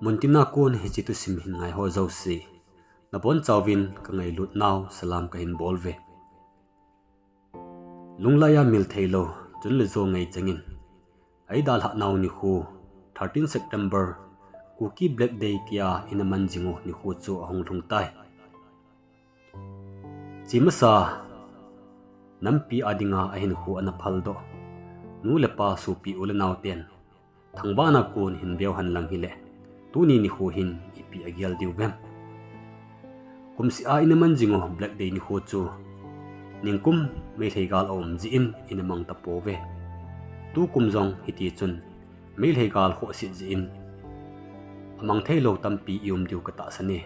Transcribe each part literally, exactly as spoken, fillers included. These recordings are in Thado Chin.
Muntina kon hiche thusim hin ngai ho jouse, nabonchauvin kangailut nau salam kahin bol uve. Lunglaiya mil theilou, chun le jo ngaichangin, eidalhah nau nikho, thirteen September, Kuki Black Day tia ina man jing u nikho chu ahung lhung tai. Chemasa nampi a dinga ahinkho ana phaldoh nu le pa, sopi u le naoten, thangvahna kon hin veu henlang hile, tuni nikho hin ipi agel diu vem? Kumseh a ina man jing u Black Day nikho chu ningkum Meitei gal aum jeh in ina mang tapouve. Tukum jong hiti chun Meitei gal khohse jeh in amang theilou tampi i um diu katahsan e.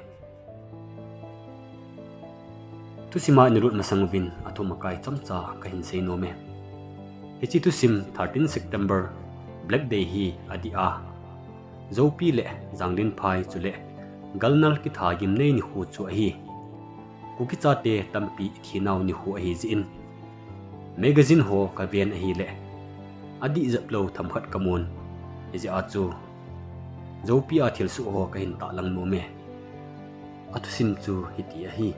Thusima ina lut masang uvin athum akai chomcha kahin seinom e. Hiche thusim thirteen September Black Day hi adih a, Joupi le Janglin phai chule galnal kitha gimnei nikho chu ahi. Kuki chate tampi ithinau nikho ahijeh in, magazine ho kaven ahile, adih jeplou themkhat kamun, hijeh a chu Joupi a thilsoh ho kahin tahlang nom e. Athusim chu hiti ahi.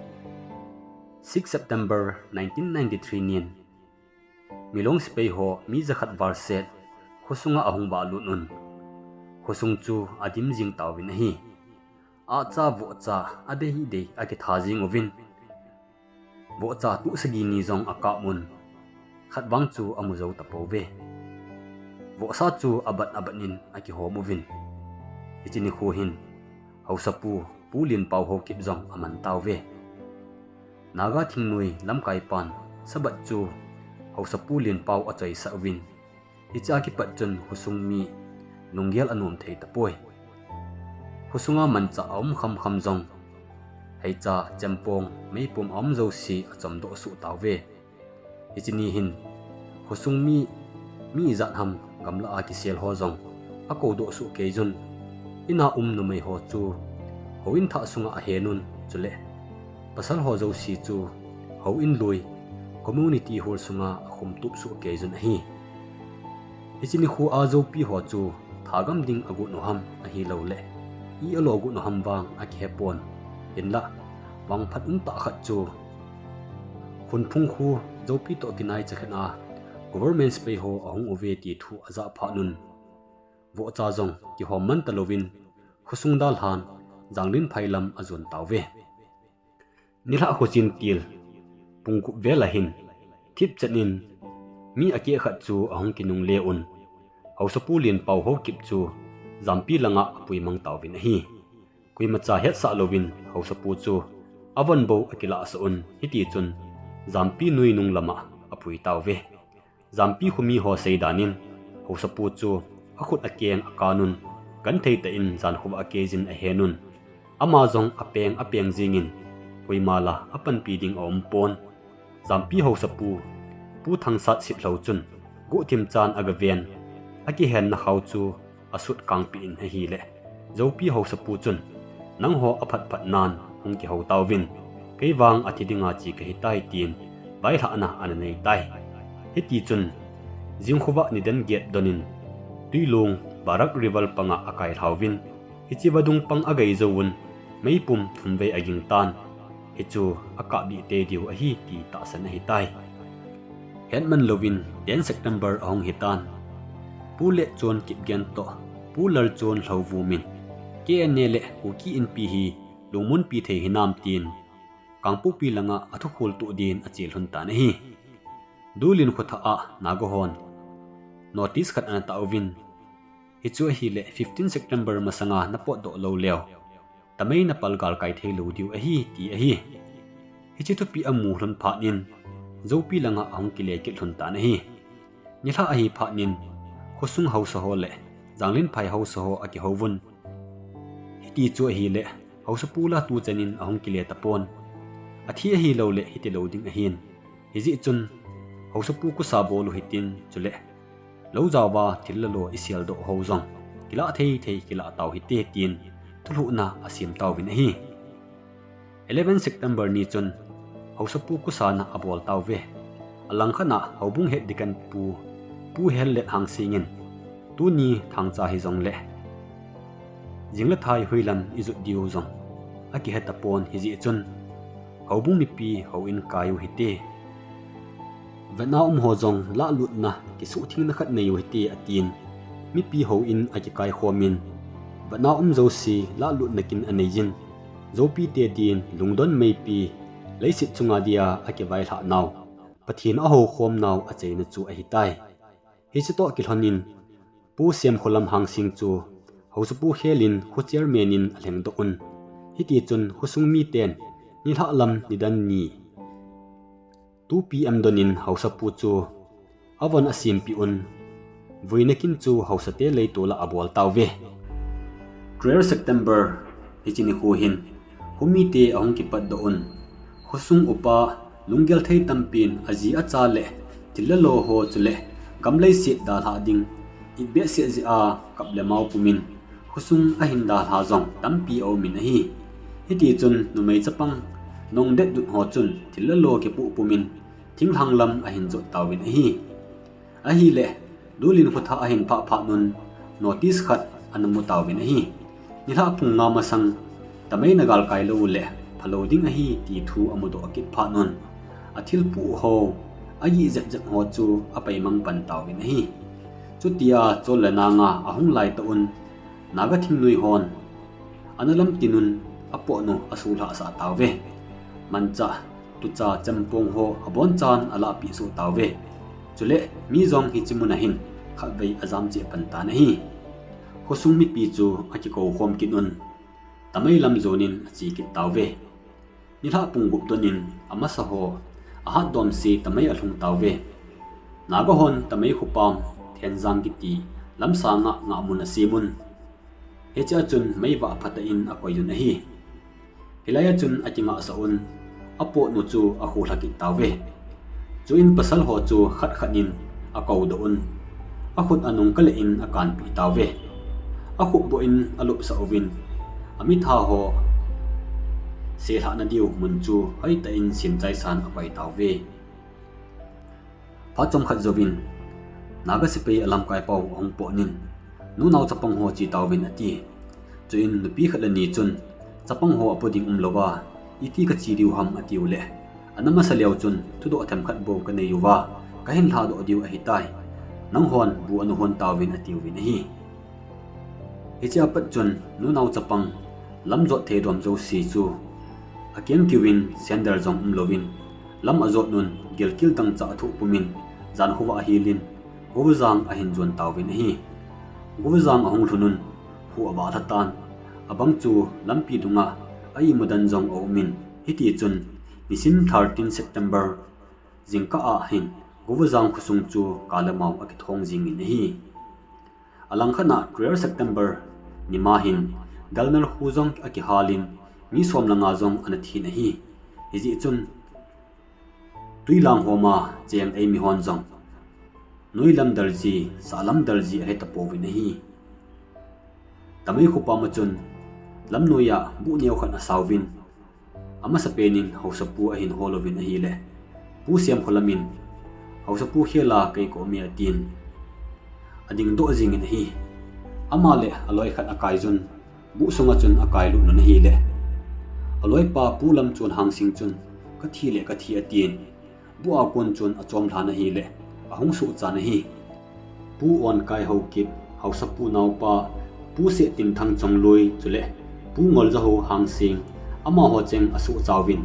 Six September nineteen ninety-three nin, Milong sepai ho mi jakhat val set khosunga ahung vahlut un, khosung chu adim jing tauvin ahi. Ahcha vohcha adei dei akitha jing uvin, vohcha tuh sagi ni jong akap un, khatvang chu amu jou tapouve. Vohsa chu abat abat in akihom uvin, hiche nikho hin haosapu Pu Linpao Haokip jong aman tauve. Naga thingnoi lamkaipan sabat chu haosapu Linpao achoisah uvin, hichea kipat chun khosung mi lunggel anom thei tapoi. Khosunga manchah aum khamkham jong, heicha, chempong, meipum aum jouse achomdoh soh tauve. Hiche ni hin khosung mi, mi ijat ham gamla a kisel ho jong akoudoh soh keijun, ina um numei ho chu houin thah sunga ahen un, chule pasal ho jouse chu houin lui, community hall sunga akhumtup soh keijun ahi. Hiche nikho a Joupi ho chu thagam ding agot u ham ahilouleh i alo got u ham vang akihepon, hinlah vangphat umtah khat chu Khunphung kho Joupi toh kinaicha khen a government sepai ho ahung uve ti thu ajah phat un, vohcha jong kihom man talouvin khosung dalhan Janglin phai lam ajon tauve. Nilhah khochin til pung gup vel ahin, thipchet in mi akeh khat chu ahung kinungle un, haosapu Linpao Haokip chu Jampi langa apuimang tauvin ahi. Koimacha hetsah louvin haosapu chu avon bou akilahsah un, hitichun Jampi noi nung lama apui tauve. Jampi khomi ho seidan in, haosapu chu akhut akeng akan un, genthei tah in jankhovah a keijin ahen un, ama jong apeng apeng jengin, koima la apanpi ding aumpon. Jampi haosapu Pu Thangsat Sitlhou chun guhthim chan agaven, akihenna khao chu asut kangpeh in ahile, Joupi haosapu chun, nangho aphatphat nan hung kihou tauvin, kei vang athi dinga che kahitai, tin vailhahna ana neitai. Hitichun jingkhovah niden get donin, Tuilung Barak River panga akailhauvin, hiche vadung pang agei jouvun, meipum thumvei agingtan, hichu akapdih tei diu ahi ti tahsan ahitai. Hetman louvin ten September ahung hitan, Pu Letchon Kipgen toh Pu Lalchon Lhouvum in K N A le Kuki Inpi hi lungmonpi thei hinam tin, Kangpokpi langa athukhol toh din achelhun tan ahi. Dulin khothah a Naga hon notice khat ana tah uvin, hichu ahile fifteen September masanga napotdoh lou leu, tamei napal galkai theilou diu ahi, ti ahi. Hiche thupi amu lhon phatnin, Joupi langa ahung kile kit lhon tan ahi. Nilhah ahi phatnin, khosung haosa ho le Janglin phai haosa ho akihouvun, hitichu ahile haosapu la tuchanin ahung kile tapon, athi ahiloule hitilou ding ahin. Hijeh chun haosapu kusa bol u hitin, chule lou jaova thil le lo iseldoh ho jong kilah thei thei kilah tau hite, tin thulhuhna asem tauvin ahi. Eleven September ni chun haosapu kusana abol tauve. Alangkhat a houbung het dikkan pu, Pu Hellet Hangsing in, tuni thangcha hijongle Jing le thai hoilam ijot diu jong akihe tapon, hijeh chun houbung mipi houin kai u hite. Vetna um ho jong lahlutna kisuhthengna khat nei u hite atin, mipi houin akikai khomin, vetna um jouse lahlutna kin aneiyin, Zopi te din lungdon meipi leiset chunga dia akivailhah nau, Pathen ahoukhom nau achaina chu ahitai. Hiche toh kilhonin, Pu Semkholam Hangsing chu Haosapu Khel in kho chairman in alhengdoh un. Hitichun khosung miten nilhah lam nidan ni two P M donin Haosapu chu avon asempeh un, vuina kin chu Haosate leitol a abol tauve. Twelve September hiche nikho hin khomite ahung kipatdoh un, khosung upa lunggel thei tampin aji acha le thil le lo ho chule gam leiset dalhah ding itbehseh jeh a kap le mao pumin khosung ahin dalha jong tampi aumin ahi. Hitichun numei chapang nong detdut ho chun thil le lo kipoh pumin thinglhang lam ahin jot tauvin ahi. Ahile, Dulin khuthah ahin phah phat un notice khat ana mu tauvin ahi. Nilhah pung nga masang tamei nagalkai lou uleh phalou ding ahi ti thu amudoh kit phat un, athilpoh ho agih jepjep ho chu apaimang pan tauvin ahi. Chutia chol le nanga ahung laitah un, Naga thingnoi hon ana lamtin un apohnu asulhah sah tauve. Manchah, tucha, chempong ho abonchan alahpeh soh tauve. Chule mi jong hiche muna hin khatvei ajam cheh pan tan ahi. Khosung mipi chu akikou khom kit un, tamei lam jonin ache kit tauve. Nilhah pung gup donin amasa ho ahatdomse tamei alhung tauve. Naga hon tamei khopam Thenjang kiti lamsanga ngahmun asem un, hichea chun meivah phatah in akoi un ahi. Hilai a chun akingahsah un, apohnu chu akholha kit tauve. Chuin pasal ho chu khat khat in akoudoh un, akhut anung kale in akanpeh tauve. Akhupboh in alupsah uvin, amitha ho selhahna diu mun chu hoitah in semchaisan akoi tauve. Phat chomkhat jouvin Naga sepai alamkai pau ahung potnin, nunao chapang ho che tauvin ati. Chuin nupi khat le ni chun, chapang ho apo ding umlouva, iti kache diu ham atiuleh, ana masa leu chun thudoh themkhat bou kanei uva kahin lhadoh diu ahitai. Nanghon bu ana hon tauvin atiuvin ahi. Hichea pat chun nunao chapang lamjot thei dom jouse chu akeng kiuvin sandal jong umlouvin lam ajot un, gilkel dangchah athoh pumin, jankhovah ahilin Govajang ahin jon tauvin ahi. Govajang ahung lhun un, kho abahlah tan, abang chu lampi dunga a-imu dan jong aumin, hitichun nisim thirteen September jingkah a hin Govajang khosung chu kalemao akithong jingin ahi. Alangkhat a twelve September nima hin Dalnal kho jong akihalin mi som le nga jong ana thin ahi. Hijeh chun Twilang homa cheng eimi hon jong noilam dalji, sahlam dalji ahetapouvin ahi. Tamei khopam a chun lamnoiya buh neokhat asauvin, amasapen in haosapu ahin hol uvin ahile, Pu Semkholam in, Haosapu Khel a kei kaume atin, adingdoh jingin ahi. Ama le aloi khat akaijun, buh sunga chun akailut un ahile, aloipa Pu Lamchon Hangsing chun, kathi le kathi atin, buh a kon chun achomlhan ahile, ahung sohchan ahi. Pu Onkai Haokip, haosapu naopa Pu Sehtinthang Chongloi chule Pu Ngoljahou Hangsing, amaho cheng asohchauvin,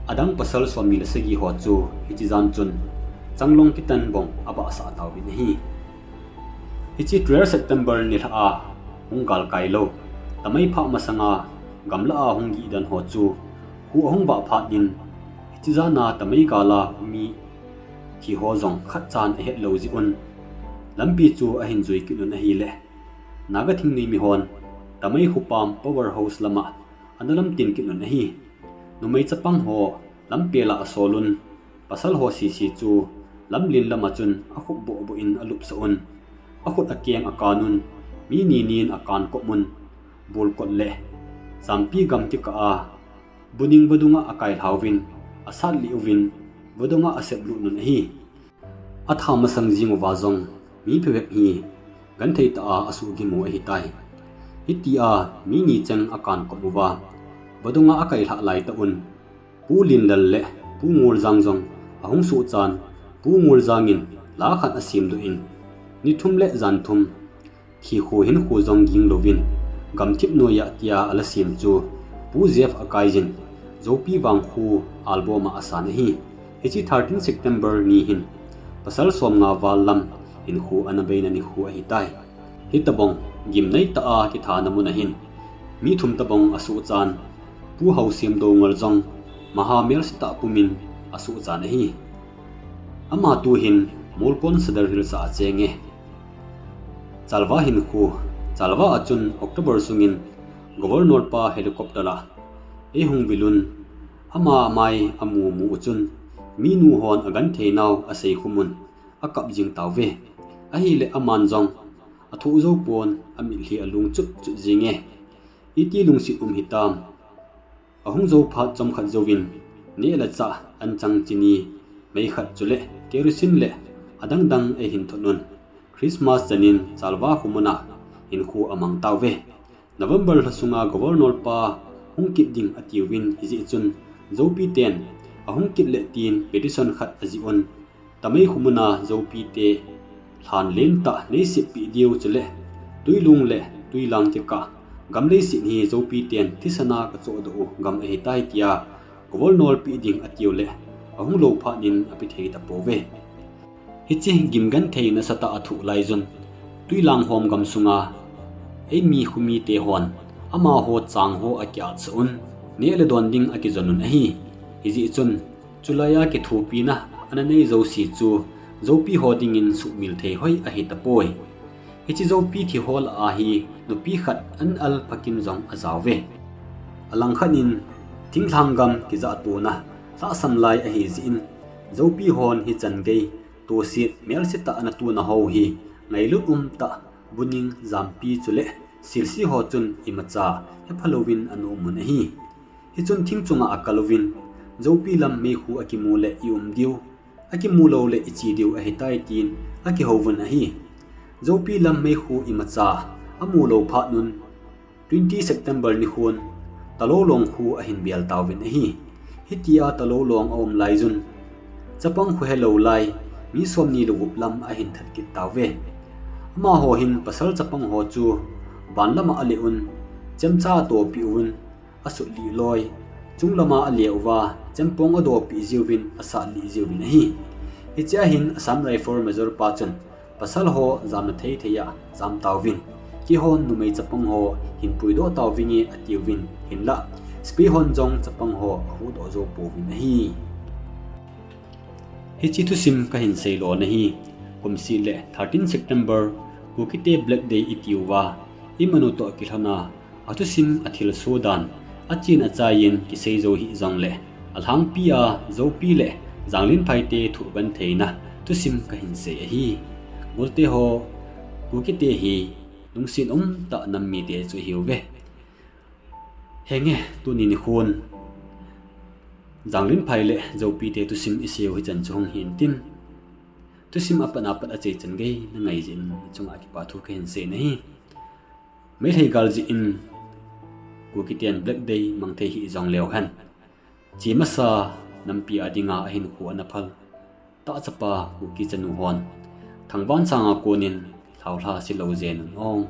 adang pasal somni le sagi ho chu hiche jan chun changlong kitan bong abahsah tauvin ahi. Hiche twelve September nilhah a hung galkai lou, tamei phah masanga gamlah a hung gihdan ho chu kho ahung vah phat in, hiche jana tamei gal a mi thi ho jong khatchan ahetlou jeh un, lampi chu ahin jui kit un ahile, Naga thingnoi mihon tamei khopam power house lama ana lamtin kit un ahi. Numei chapang ho lampel a asolun, pasal ho sese chu lamlen lama chun akhupboh boh in alupsah un, akhut akeng akanun, mi ninin akankop un, bolkot le champi gam kikah a buning vadunga akailhauvin, asatlih uvin, vadunga aseplut un ahi. Atha masang jing uva jong mi phabep hi genthei tah a asuhgimu ahitai. Hitia mi ni cheng akan kop uva, vadunga akailhah laitah un, Pu Linlal le Pu Ngoljang jong ahung sohchan, Pu Ngoljang in la khat asemdoh in, ni thum le jan thum, thikhu hinkhu jong ging louvin, gamthip noiya tia ala sem chu, Pu Jeff akaiyin, Joupi Vangkho album a asan ahi. Hiche thirteen September ni hin, pasal somnga val lam hinkho ana beina nikho ahitai. Hitobang gimnei tah a kithana mun ahin, mi thum tobang asohchan, Pu Haosemdou Ngoljang, maha melsetah pumin asohchan ahi. Ama tuhin Molkon Sadar Hills a achenge. Chalwa hinkho, Chalwa a chun October sungin Governor pa helicopter a eihung vilun, ama mai amu mu u chun, minu hon agenthei nau asei khumun, akap jing tauve. Ahile aman jong athoh joupon, amitlhi alung chut chut jinge. Iti lungset um hitam. Ahung jou phat chomkhat jouvin, neh le chah, anchang chini, mei khat chule kerosene le adang dang eihin thot un, Christmas chanin Chalwa khomun a hinkho amang tauve. November lha sunga Governor pa hung kit ding atiuvin, hijeh chun Joupi ten ahung kit le tin petition khat ajih un, Tamei khomun a Joupi te lhan lentah neiseppeh diu chule Twilung le Twilang kikah gam leiset hi Joupi ten thisan a kachohdoh u gam ahitai tia Governor peh ding atiu le ahung lou phat in ape thei tapouve. Hiche gimgenthei nasatah athoh laiyun, Twilang hom gam sunga eimi khomite hon amaho chang ho akiatsah un, neh le don ding akijon un ahi. Hijeh chun, chulaiya kithopina ana nei jouse chu Joupi ho dingin suhmil thei hoi ahitapoi. Hiche Joupi thi ho lah a hi nupi khat an al phakin jong ajaove. Alangkhat in, thinglhang gam kijahto na lhahsam lai ahijeh in, Joupi hon hichan gei toset melsetah ana tona ho hi ngailut umtah, buning, jampi chule silsi ho chun imacha hephalouvin ana um un ahi. Hichun thing chunga akal uvin, Joupi lam meikhu akimu le i um diu, akimu loule iche diu ahitai tin akihouvun ahi. Joupi lam meikhu imacha amu lou phat un, twenty September nikhon Talou Long khu ahin bel tauvin ahi. Hitia Talou Long aum laiyun, chapang khu helou lai mi somni le gup lam ahin that kit tauve. Amaho hin pasal chapang ho chu van lama ale un, chemcha atopeh uvin, asutlih loi, chung lama ale uva, chempong adopeh jiuvin, asatlih jiuvin ahi. Hichea hin Assam Rifle Major pa chun, pasal ho jamna thei thei a jam tauvin, keihon numei chapang ho hin puidoh tauvinge atiuvin, hinlah sepai hon jong chapang ho ahuhdoh jou pouvin ahi. Hiche thusim kahin seilo nahi, kumseh le thirteen September, Kukite Black Day itiuva, imanu toh kilhona, athusim athilsoh dan, achen achaiyin kisei jou hih jongle, alhangpia Joupi le Janglinphai te thohgentheina thusim kahin sei ahi. Golte ho, Kukite hi lungset umtah nam mite chu ahiuve. Henge, tuni nikhon Janglinphai le Joupi te thusim iseiu hichan chu hung hintin, thusim apat apat achai chan gei nangai jeh in chunga kipa thu kahin sei nahi. Meitei gal jeh in Kukiten Black Day mang thei hih jongleu hen, che masa nampi a dinga ahinkho ana phal tah chapa Kuki chanu hon Thangvansang a konin lhaolha selou jeng un o.